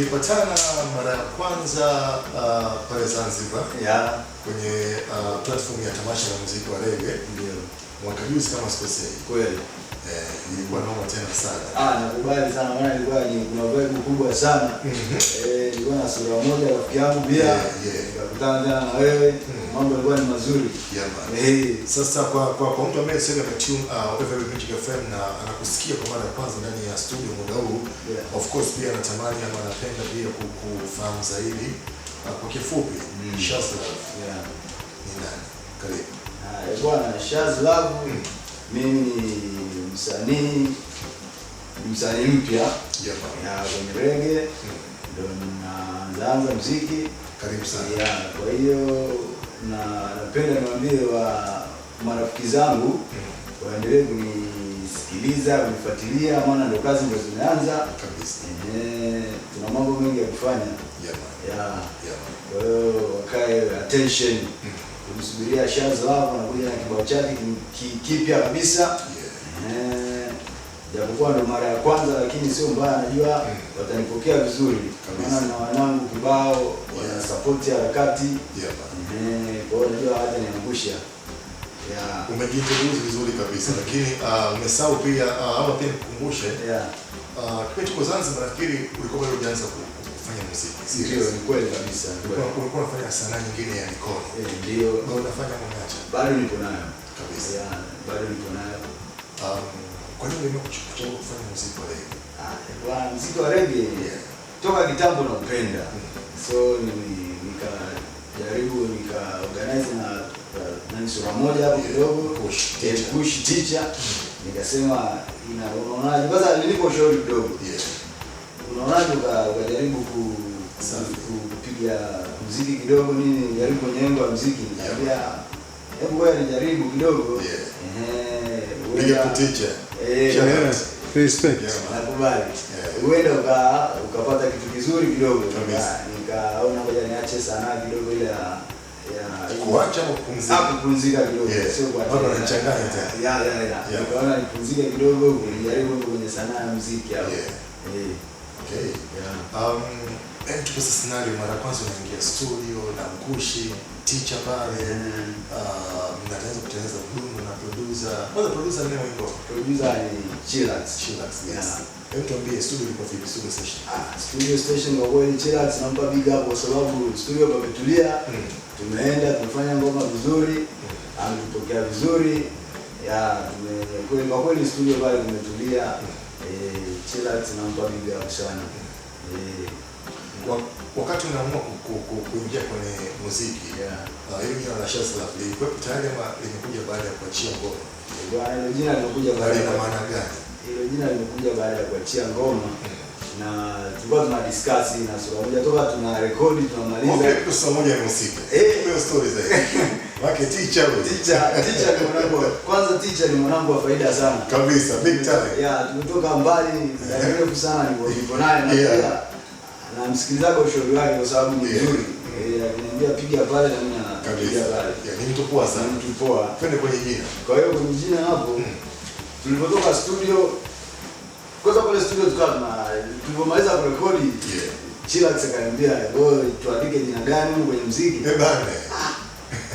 Tulipatana mara ya kwanza pale Zanzibar kwenye platform ya tamasha la muziki wa reggae. Ndio. Mwaka juzi kama sikosei. Kweli. Ilikuwa noma tena sana. Ah, nakubali sana maana ilikuwa ni kuna vibe kubwa sana. Nilikuwa na sura moja rafiki yangu pia. Nikakutana tena na wewe. Mambo yalikuwa ni mazuri. Yeah, man. Sasa kwa mtu ambaye sasa ametune Every Magic FM na anakusikia kwa mara ya kwanza ndani ya studio muda huu, of course pia anatamani ama anapenda pia kufahamu zaidi. Kwa kifupi, Shaz Love ni nani? Karibu. Haya bwana, Shaz Love mimi ni msanii, ni msanii mpya. Yeah, man. Ya kwenye reggae. Ndio naanza muziki. Karibu sana. Yeah, kwa hiyo na napenda niwaambie wa marafiki zangu waendelee kunisikiliza, kunifuatilia, maana ndio kazi ndio zimeanza. Kabisa. Tuna mambo mengi ya kufanya. Yeah, man. Yeah. Yeah, man. Kwa hiyo wakae attention. Kumsubiria Shaz Love anakuja na kibao chake kipya kabisa. Japokuwa ndo mara ya kwanza lakini sio mbaya, najua watanipokea vizuri. Maana na wanangu kibao wana support harakati. Yeah, man. Kwa hiyo najua hawataniangusha. Yeah. Umejiintroduce vizuri kabisa, lakini umesahau pia, ama pia nikukumbushe. Kipindi tuko Zanzibar nafikiri ulikuwa bado hujaanza kufanya muziki. Ndio, ni kweli kabisa. Ulikuwa unafanya sanaa nyingine ya mikono. Ndio. Bado unafanya ama umeacha? Bado niko nayo. Kabisa. Yeah, bado niko nayo. Kwa nini uliamua kuchagua kufanya muziki wa reggae? Bwana, muziki wa reggae toka kitambo naupenda. So nikajaribu nika organize na nani sura moja hapo kidogo. Push teacher. Push teacher. Nikasema unaonaje? Kwanza nilipo ushauri kidogo. Unaonaje ukajaribu kupiga muziki kidogo nini, jaribu kwenye engo ya muziki. Nikamwambia hebu wewe nijaribu kidogo. Piga tu teacher. Shout out. Respect. Yeah, man. Nakubali. Uende ukapata kitu kizuri kidogo. Kabisa. Nikaona ngoja niache sanaa kidogo ile ya kuacha au kupumzika? Kupumzika kidogo. Sio kuacha. Watu wanachanganya tena. Nikaona nipumzike kidogo, nijaribu kwenye sanaa ya muziki hapo. Okay. Tupe sasa scenario mara kwanza unaingia studio na Mkushi, teacher pale. Mnaanza kutengeneza mdundo na producer. Kwanza producer ni wimbo. Producer ni Chillax. Chillax, yes. Hebu tuambie studio ilikuwa vipi, studio session? Studio session kwa kweli Chillax nampa big up kwa sababu studio pametulia. Tumeenda tumefanya ngoma vizuri, ametupokea vizuri. Kwa kweli studio pale tumetulia. Chillax nampa big up sana. Wakati unaamua kuingia kwenye muziki, hili jina la Shaz Love lilikuwepo tayari ama limekuja baada ya kuachia ngoma? Bwana, hilo jina limekuja baada Lina ya maana gani? Hilo jina limekuja baada ya kuachia ngoma. Na tulikuwa tuna discuss na sura moja toka tuna rekodi tunamaliza. Okay, kwa sura moja imehusika. Tupe story zaidi. Wake teacher huyu. Teacher ni mwanangu. Kwanza teacher ni mwanangu wa faida sana. Kabisa, big time. Yeah, tumetoka mbali muda mrefu sana nipo naye na pia namsikilizaga ushauri wake kwa sababu ni mzuri. Akiniambia piga pale na mimi napiga pale. Yeah, ni mtu poa sana. Ni mtu poa. Twende kwenye jina. Kwa hiyo kwenye jina hapo, tulipotoka studio, kwanza pale studio tukawa tulipomaliza kurekodi, Chillax akaniambia, wewe tuandike jina gani kwenye muziki? Bana.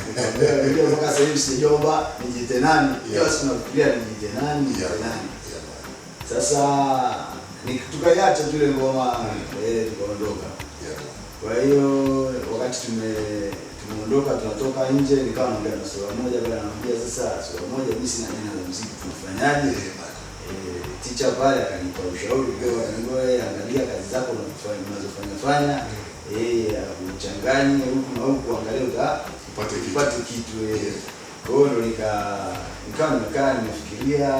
Nikamwambia, mpaka sasa hivi sijajua kwamba nijiite nani. Kila siku nafikiria nijiite nani, nijiite nani. Sasa tukaiacha tu ile ngoma, tukaondoka. Kwa hiyo wakati tumeondoka tunatoka nje, nikawa naongea na sura moja pale, anamwambia sasa sura moja mimi sina jina la muziki tunafanyaje? Teacher pale akanipa ushauri kidogo, akaniambia wewe angalia kazi zako unazofanya fanya. Uchanganye huku na huku, angalia Upate kitu. upate kitu. Kwa hiyo ndo nikawa nimekaa nimefikiria,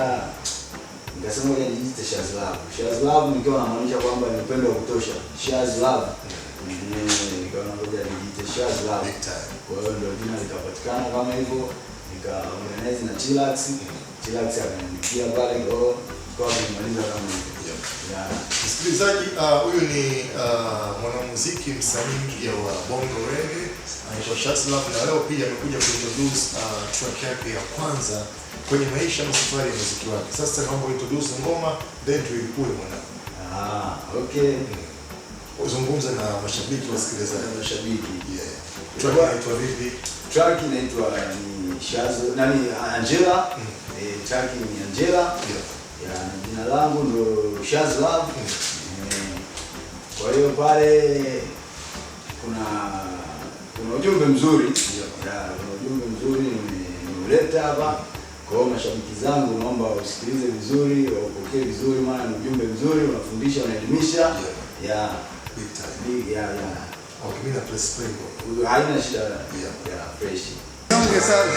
nikasema ngoja nijiite Shaz Love. Shaz Love nikiwa namaanisha kwamba ni upendo wa kutosha. Shaz Love. Nikaona ngoja nijiite Shaz Love. Big time. Kwa hiyo ndio jina likapatikana kama hivyo, nika organize na Chillax. Chillax akaniandikia pale, kwa hiyo tukawa tumemaliza kama hivyo. Msikilizaji, huyu ni mwanamuziki msanii mpya wa Bongo Reggae, anaitwa Shaz Love, na leo pia amekuja kuintroduce track yake ya kwanza kwenye maisha na safari ya muziki wake. Sasa naomba introduce ngoma then tuilipue mwanangu. Okay. Uzungumze na mashabiki wasikilizaji. Na mashabiki. Yeah. Track inaitwa vipi? Track inaitwa ni Shazo, nani Angela. Track ni Angela. Yeah. Ya, jina langu ndo Shaz Love. Kwa hiyo pale kuna ujumbe mzuri. Yeah. Ya, kuna ujumbe mzuri nimeuleta hapa. Kwa hiyo mashabiki zangu naomba wasikilize vizuri, waupokee vizuri, maana ni ujumbe mzuri, unafundisha, unaelimisha. Yeah. Yeah. Big time. Big, yeah, yeah. Okay, mimi na press play hapo. Haina shida. Yeah. Yeah, fresh. Nyonge sana.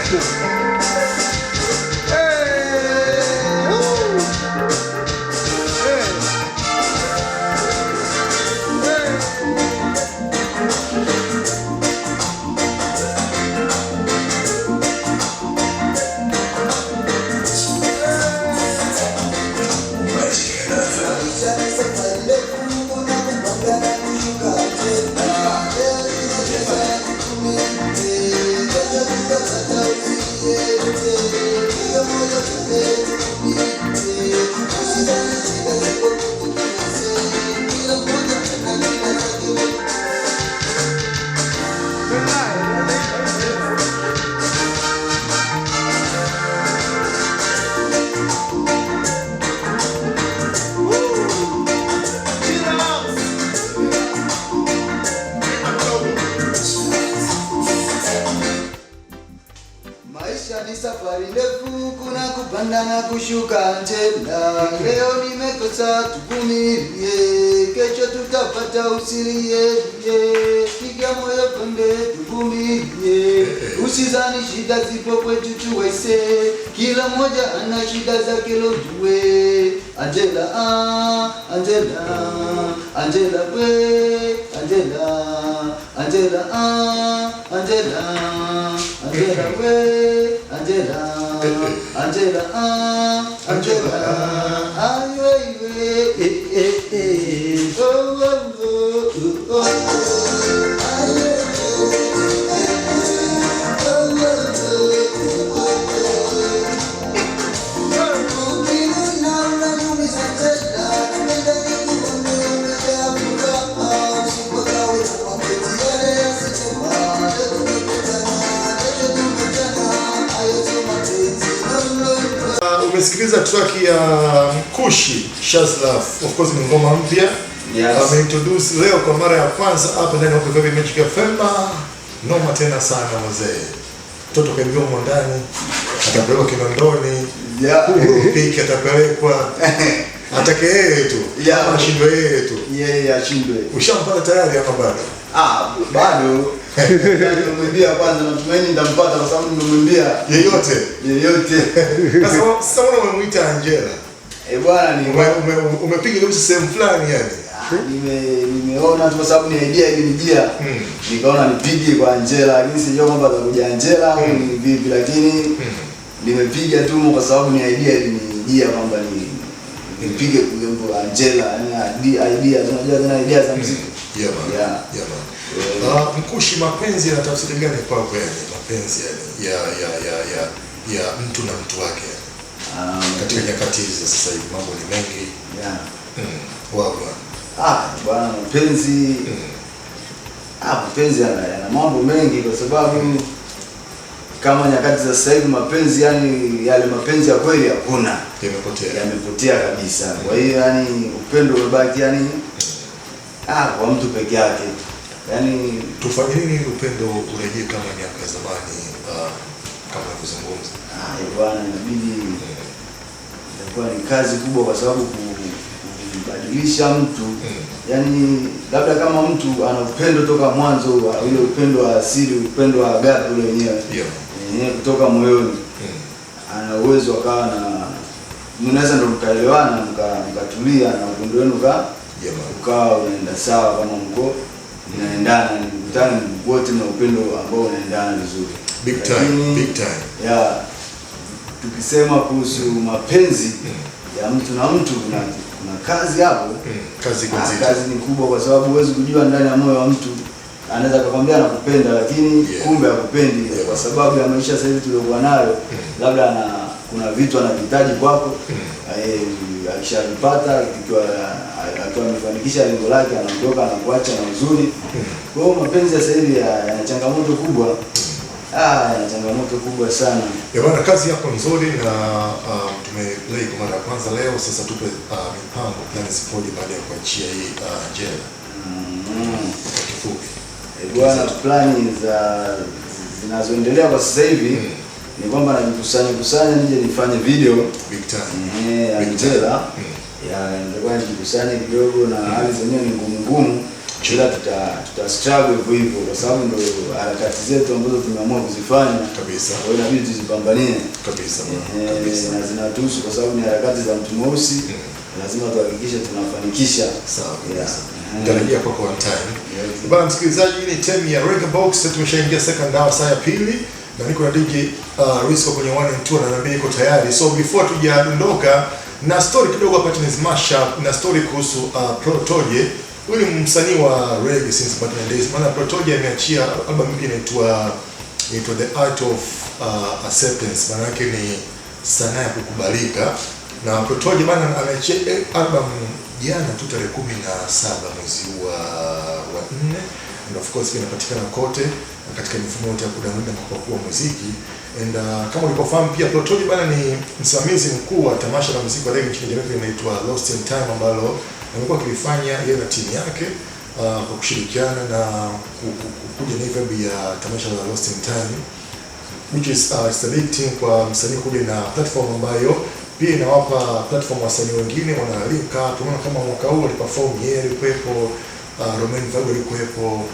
Hey! Woo! Hey! Hey! Maisha ni safari ndefu, kuna kupanda na kushuka Angela. Leo nimekosa, tuvumilie, kesho tutapata, usilie. Piga moyo konde, tuvumilie, usizani shida zipo kwetu tuwese, kila mmoja ana shida zake lojue. Angela, ah, Angela, Angela we, Angela, Angela, ah, Angela, Angela we, Angela, Angela, ah, Angela, ay, we, we, eh, eh, eh, oh, oh, oh, oh, oh. Ay, we, we, eh, eh, oh, oh, oh, oh, oh. Ukinuna unaniumiza tena, napenda nikuone umejaa furaha, usipagawe na mapenzi yale ya sinema. Leo tumekutana, kesho tumechana, hayo sio mapenzi, no, no, no. Umesikiliza track ya Mkushi Shaz Love. Of course ni ngoma mpya. Yes. Ameintroduce leo kwa mara ya kwanza hapa ndani ya Open Vibe Magic FM. Noma tena sana mzee. Mtoto kaingia humo ndani, atapelekwa Kinondoni. Yeah. Piki atapelekwa. Atake yeye tu. Yeah. Ama ashindwe yeye tu. Yeye ashindwe. Ushampata tayari ama bado? Ah, bado. Nimemwambia kwanza, natumaini nitampata kwa sababu nimemwambia yeyote. Yeyote. Sasa mbona umemuita Angela? Bwana ni Umepiga kabisa sehemu fulani yani. Nimeona tu kwa sababu ni idea ilinijia. Nikaona nipige kwa Angela, lakini sijua kwamba atakuja Angela au ni vipi, lakini nimepiga tu kwa sababu ni idea ilinijia kwamba nipige kwa Angela, yani idea, unajua tena idea za muziki. Yeah, man. Yeah. Yeah, man. Mkushi, mapenzi yana tafsiri gani kwako yani? Mapenzi yani ya mtu na mtu wake yani. Katika nyakati hizi za sasa hivi mambo ni mengi. Yeah. Wagwa. Bwana mapenzi. Mapenzi yana mambo mengi kwa sababu kama nyakati za sasa hivi mapenzi yani yale mapenzi ya kweli hakuna. Yamepotea. Yamepotea kabisa. Kwa hiyo yani upendo umebaki yani kwa mtu peke yake. Yani tufanye nini ili upendo urejee kama miaka ya zamani, kama unavyozungumza? Bwana inabidi itakuwa ni kazi kubwa kwa sababu kubadilisha mtu. Yani labda kama mtu ana upendo toka mwanzo, ule upendo wa asili, upendo wa agape ule wenyewe. Yeah. Kutoka moyoni. Ana uwezo akawa na mnaweza ndo mkaelewana, mkatulia na upendo wenu ukawa unaenda sawa kama mko mnaendana, mkutane wote na upendo ambao unaendana vizuri. Big time, Lakini, big time. Yeah, tukisema kuhusu mapenzi ya mtu na mtu, kuna kazi hapo. Kazi iko nzito. Kazi ni kubwa kwa sababu huwezi kujua ndani ya moyo wa mtu. Anaweza akakwambia anakupenda lakini kumbe hakupendi kwa sababu ya maisha sasa hivi tuliokuwa nayo. Labda kuna vitu anavihitaji kwako. Akishavipata, ikiwa akiwa amefanikisha lengo lake, anaondoka, anakuacha na uzuri. Kwa hiyo mapenzi sasa hivi yana changamoto kubwa. Ah, yana changamoto kubwa sana. Ya bwana, kazi yako nzuri na tumeplay kwa mara ya kwanza leo. Sasa tupe mipango, plani zipoje baada ya kuachia hii Njela? Kwa kifupi. Bwana, plani za zinazoendelea kwa sasa hivi ni kwamba najikusanya kusanya nije nifanye video. Big time. Ya Big time. Njela. Ya nitakuwa nijikusanye kidogo na hali zenyewe ni ngumu ngumu, ila tuta struggle hivyo hivyo kwa sababu ndo harakati zetu ambazo tumeamua kuzifanya. Kwa hiyo inabidi tuzipambanie. Kabisa bwana. Kabisa. Na zinatuhusu kwa sababu ni harakati za mtu mweusi, lazima tuhakikishe tunafanikisha. Sawa kabisa. Yeah. Tarajia kwako on time. Yeah. Bwana msikilizaji, hii ni time ya Reggae Box. Sasa tumeshaingia second hour, saa ya pili, na niko na DJ Risco kwenye 1 and 2 na naambia iko tayari. So before tujadondoka na story kidogo hapa ni mashup na story kuhusu Protoje. Huyu ni msanii wa reggae since back in the days. Maana Protoje ameachia album mpya inaitwa The Art of Acceptance. Maana yake ni sanaa ya kukubalika. Na Protoje bana ameachia album jana tu tarehe 17 mwezi huu wa 4, and of course pia inapatikana kote katika mifumo yote ya kudownload na kupakua muziki. And kama ulivyofahamu pia Protoje bana ni msimamizi mkuu wa tamasha la muziki wa reggae nchini Jamaica inaitwa Lost in Time, ambalo amekuwa akilifanya yeye na timu yake kwa kushirikiana na kuja na vibe ya tamasha la Lost in Time, which is it's a big thing kwa msanii kuja na platform ambayo pia inawapa platform wasanii wengine wana link up. Tunaona kama mwaka huu waliperform yeye alikuwepo, Romain Virgo alikuwepo,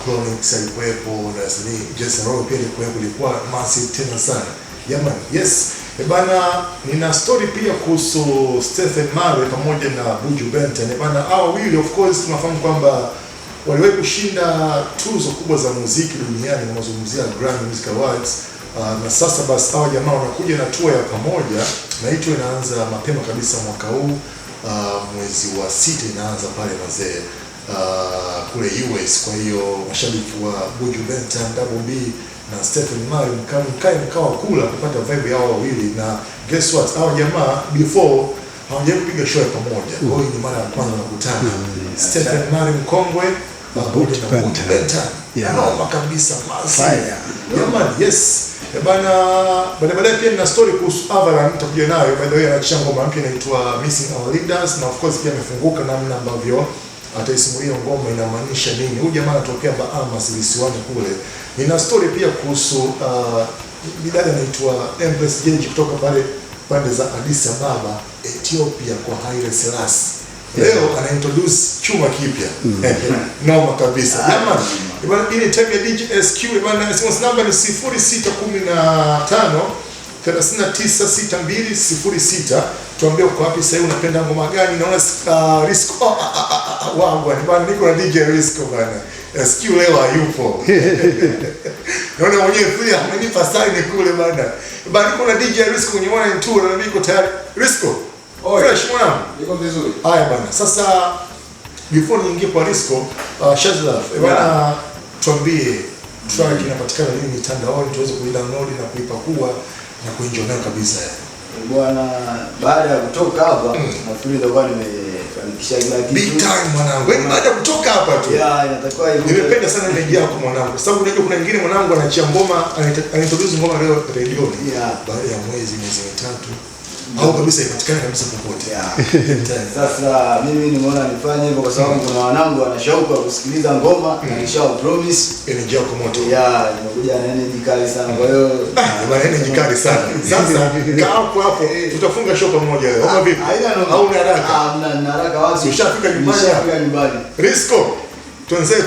Chronixx alikuwepo na wasanii Jason Rowe pia alikuwepo, ilikuwa massive tena sana. Jamani, yes. E bana, nina story pia kuhusu Stephen Marley pamoja na Buju Banton. E bana, hao wawili of course tunafahamu kwamba waliwahi kushinda tuzo kubwa za muziki duniani, nazungumzia Grammy Music Awards. Na sasa basi hawa jamaa wanakuja na tour ya pamoja, na hii tour inaanza mapema kabisa mwaka huu, mwezi wa 6 inaanza pale mazee, kule US. Kwa hiyo mashabiki wa Buju Banton, Double B na Stephen Marley, mkae mkawa kula kupata vibe yao wawili, na guess what, hawa jamaa before hawajawahi kupiga show ya pamoja. Kwa hiyo ni mara ya kwanza wanakutana. Stephen Marley mkongwe pamoja na Buju Banton. Noma kabisa, massive. Fire. Jamani, yes. E bana, baadaye pia nina story kuhusu Avalan nitakuja nayo. By the way, anaachia ngoma mpya inaitwa Missing Our Leaders, na of course pia amefunguka namna ambavyo ataisimulia ngoma inamaanisha nini. Huyu jamaa anatokea Bahamas visiwani kule. Nina story pia kuhusu bidada anaitwa Empress Jeji kutoka pale pande za Addis Ababa, Ethiopia kwa Haile Selassie. Leo ana introduce chuma kipya. Noma kabisa. Jamani, bwana, hii ni time ya DJ SQ. Bwana, SMS number ni 0615 396206. Tuambie uko wapi sasa hivi, unapenda ngoma gani? Naona Risco oh, wangu bwana, bwana niko na DJ Risco bwana. SQ leo hayupo. Naona mwenyewe pia amenipa sign kule bwana. Bwana, niko na DJ Risco kwenye 1 and 2 na niko tayari. Risco. Oi. Fresh mwanangu. Niko vizuri. Haya bwana. Sasa before niingie kwa Risco, Shazlaf, bwana, tuambie track inapatikana lini mitandaoni tuweze kuidownload na kuipakua na kuenjoy nayo kabisa. Bwana, baada ya kutoka hapa nafikiri nitakuwa nimefanikisha kila kitu. Big time mwanangu. Yaani baada ya kutoka hapa tu. Yeah, inatakiwa iwe. Nimependa sana energy yako mwanangu. Kwa sababu unajua kuna wengine mwanangu anaachia ngoma, anaintroduce ngoma leo redioni. Baada ya mwezi mitatu au kabisa ipatikane kabisa popote. Big time. Sasa mimi nimeona nifanye hivyo kwa sababu kuna wanangu wana shauku ya kusikiliza ngoma na nisha promise. Energy yako moto. Yeah, nimekuja na energy kali sana. Kwa hiyo Ah, bwana, energy kali sana. Sasa kaa hapo hapo, tutafunga show pamoja leo. Au vipi? Haina noma. Au una haraka? Ah, mna haraka wazi. Ushafika nyumbani? Nishafika nyumbani. Risco, twenzetu.